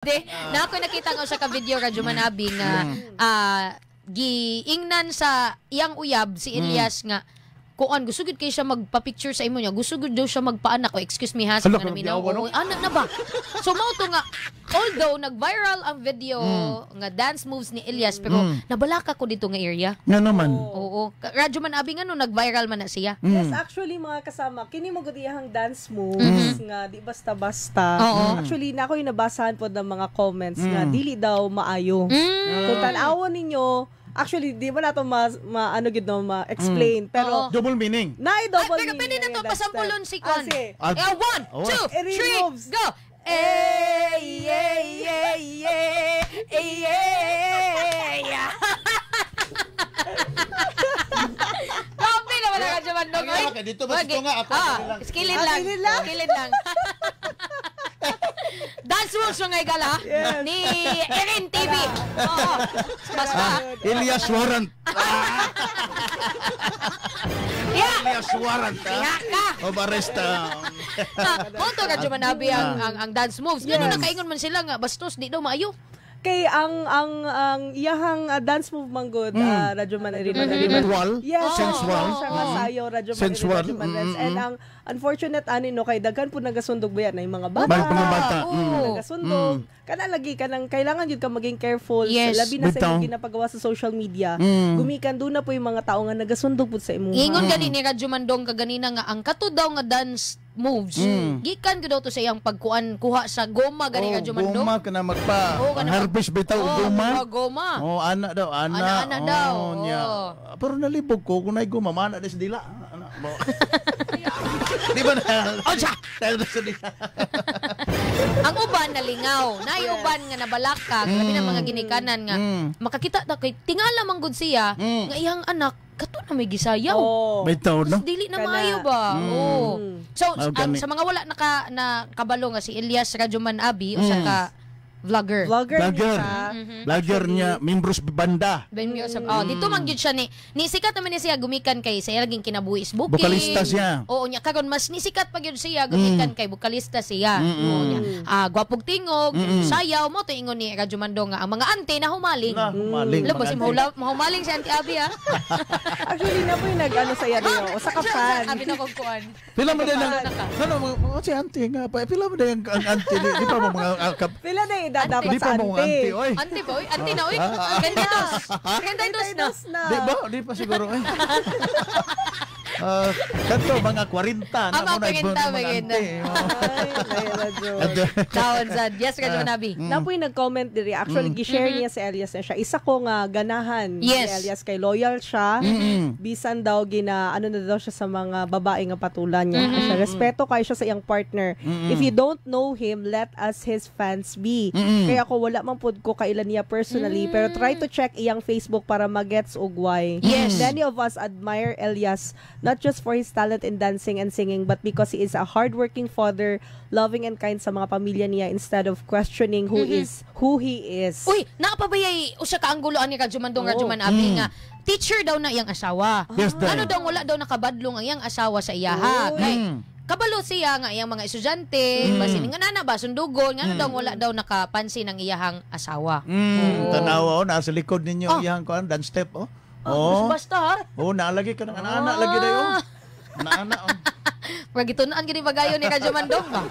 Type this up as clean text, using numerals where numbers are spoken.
De, na ako nakita nga usa ka video, Radyo Manabi, nga giingnan sa iyang uyab si Elias nga kuan, gusto gud kay siya magpa-picture sa imo niya, gusto gud daw siya magpaanak. O, excuse me ha, sa Hala, mga naminaw. grabe, no? Oo, anak na ba? So mao to nga although nag-viral ang video nga dance moves ni Elias, pero nabalaka ko dito nga area. Nga naman. Oo, Radyo Manabi, nga no nag-viral man na siya. Yes, actually, mga kasama, kini mo gud iyang dance moves nga di basta-basta. Actually, na ako yung nabasahan po ng mga comments nga dili daw maayo. Kung tan-awon ninyo, actually di ba nato ma ano gid no ma-explain, pero Double meaning. Na Ay, double pero pwede na meaning to ang dance pasampulon step. si Kon. Ah, sige. Ah, Eh, one, two, Eri three, moves. go! Eh, yeah. Grabe naman ang Radyo Mandong, oy. Kaya dito ba ito nga, ako, Ah, ako lang. skillin Ah, lang. skillin lang. Skillin lang. Dance moves mga igala Yes. ni Erin TV. Oo. Basta. Elias Warrant. Elias Warrant. Iha ka. Of arrest. Mo to, Radyo Manabi, ang dance moves. Ngano nakaingon man sila nga bastos, di daw maayo? Kay ang iyahang dance move man gud, Radyo Man Erin Man Erin Man. Sensual. Yes, Sensual. siya nga sayo, Radyo Man Erin, Sensual. Radyo Man Dance. And ang unfortunate ani no kay daghan po nagasundog ba yan na yung mga bata. Mga bata. Nagasundog. Kana lagi kanang kailangan yun ka maging careful. Labi na sa imong ginapagawa sa social media. Gumikan doon na po yung mga tao nga nagasundog pud sa imuha. Ingon gani ni Radyo Mandong kaganina nga ang kato daw nga dance moves gikan gyud daw to sa iyang pagkuan kuha sa goma gani, Oh, Radyo Mandong. Goma ka na magpa. Oo, ka na harvest bitaw Oh, goma. kuha goma. Oh, ana daw, ana. Ana-ana daw, Oh, nya. oh. Pero nalibog ko kung naay goma, mana des dila. Ana, mo. Di ba na? Oh, siya. Dahil sa dila. Ang uban nalingaw, naay uban nga nabalaka, labi na mga ginikanan nga makakita ta kay tingala man gud siya nga iyang anak kato na may gisayaw. Bitaw no. Mas dili na Kana. maayo ba? Oo. So, Mao ang, gani. sa mga wala naka na kabalo nga si Elias Rajuman Abi, usa ka vlogger. Vlogger, Vlogger. niya siya. Vlogger niya, membros banda. Ben oh, dito man gyud siya ni sikat naman ni siya gumikan kay sa laging kinabuhi is booking. Bokalista siya. Oo niya karon mas ni sikat pa gyud siya gumikan kay bokalista siya. Oo niya. Ah, gwapog tingog, sayaw mo to ingon ni Radyo Mando nga ang mga ante na humaling. Na, humaling. Alam mo mga si ante. mahumaling si Auntie Abby ha. Actually, na po yung nag-ano sa iya niyo. Usa ka fan. Abi na kog kuan. Pila mo din ang Ano ka? ano mga si auntie nga pa. Pila mo din ang auntie di pa mo mga Pila na edad dapat di sa pa mo mga ante. auntie oy. Auntie ba oy? Auntie na oy. 32. 32 na. 32 na. Di ba? Di pa siguro eh. Ah, kanto mga 40 na Ah, mga mo na 40, ibon mga mga auntie. Oh. Ay, ay, Radyo. Taon sad. Yes, Radyo Manabi. Na po yung nag-comment diri. Actually, gi-share niya si Elias na siya. Isa ko nga ganahan Yes. si Elias kay loyal siya. Bisan daw gina ano na daw siya sa mga babae nga patulan niya. Siya, respeto kay siya sa iyang partner. If you don't know him, let us his fans be. Kaya ako wala man pud ko kailan niya personally, pero try to check iyang Facebook para magets og why. Many of us admire Elias not just for his talent in dancing and singing but because he is a hardworking father, loving and kind sa mga pamilya niya instead of questioning who is who he is. Uy, naapabayay usa ka anggulo ani Radyo Mandong, Radyo Manabi, nga teacher daw na iyang asawa. Yes, dahil. Ano daw wala daw nakabadlong ang iyang asawa sa iyaha. Uy. Kay kabalo siya nga iyang mga estudyante, basin nga nana ba sundugon, nga ano daw wala daw nakapansin ang iyahang asawa. Oo. Tanawa oh, nasa likod ninyo Oh. iyang kuan dance step oh. Oh, Oh. basta ha. Oh, naalagi ka ng anak lagi dayo. Anak oh. Murag gitun-an gini pagayon ni Radyo Mandong ba?